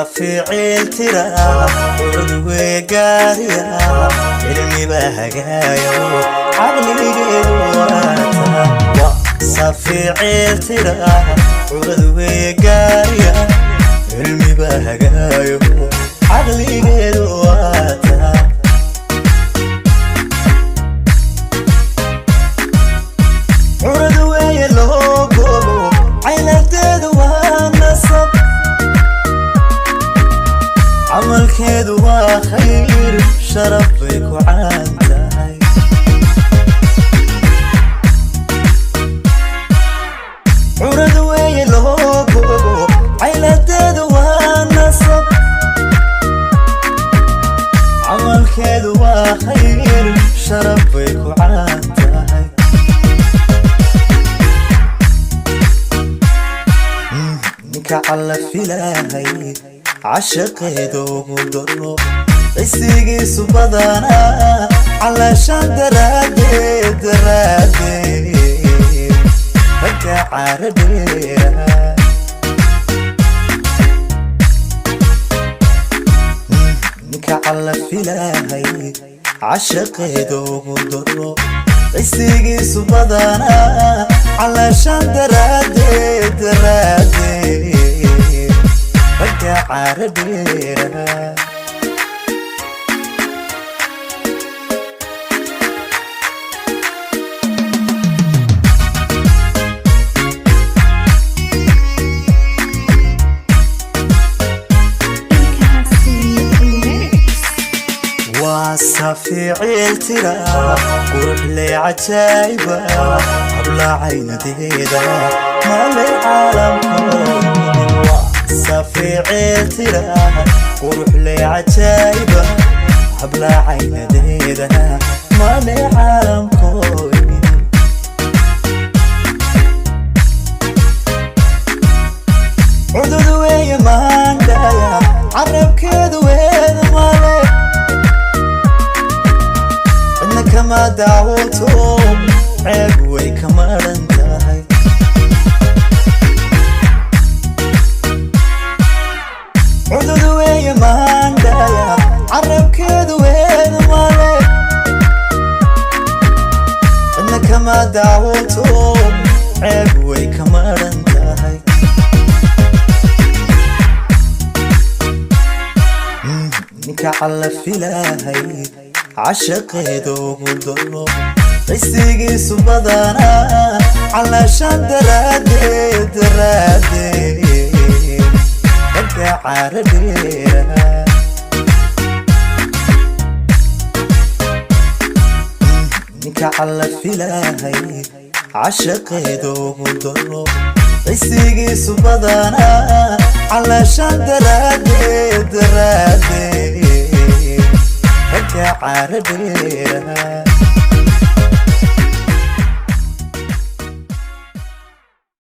Safiicil tira curad gaariya, cilmiba hagaayo, caqligeedu waata. Waa safiicil tira curad gaariya, cilmiba hagaayo, caqligeedu waata. Curad weeye loo goobo, cayladeedu waa nasab, camalkeedu waa khayr, sharaf bay ku caan tahay. Curad weeye loo goobo, cayladeedu waa nasab, camalkeedu waa khayr, sharaf bay ku caan tahay. Ninka calla filahay cashaqeeda ugu daro, cisigiisu badanaa calaashaan daraaddeed daraaddeed, ragga caaradheera. Ninka calla filahay cashaqeeda ugu daro, cisigiisu badanaa calaashaan daraaddeed daraaddeed, ragga caaradheera. Ilkaasi Lyrics. Waa safiicil tira qurux leh, cajaayiba hablacaynadeeda male caalamkood. Waa safiicil tira qurux leh, cajaayiba hablacaynadeeda male caalamkood. Cudud weeye maandhaya, carabkeedu weeda male, cidna kama daawato, ceeb way ka maran tahay. Cudud weeye maandhaya, carabkeedu weeda male, cidna kama daawato, ceeb way ka maran tahay. Ninka calla filahay cashaqeeda ugu daro, cisigiisu badanaa calaashaan daraaddeed daraaddeed, ragga caaradheera. Ninka calla filahay cashaqeeda ugu daro, cisigiisu badanaa calaashaan daraaddeed daraaddeed, ragga caaradheera.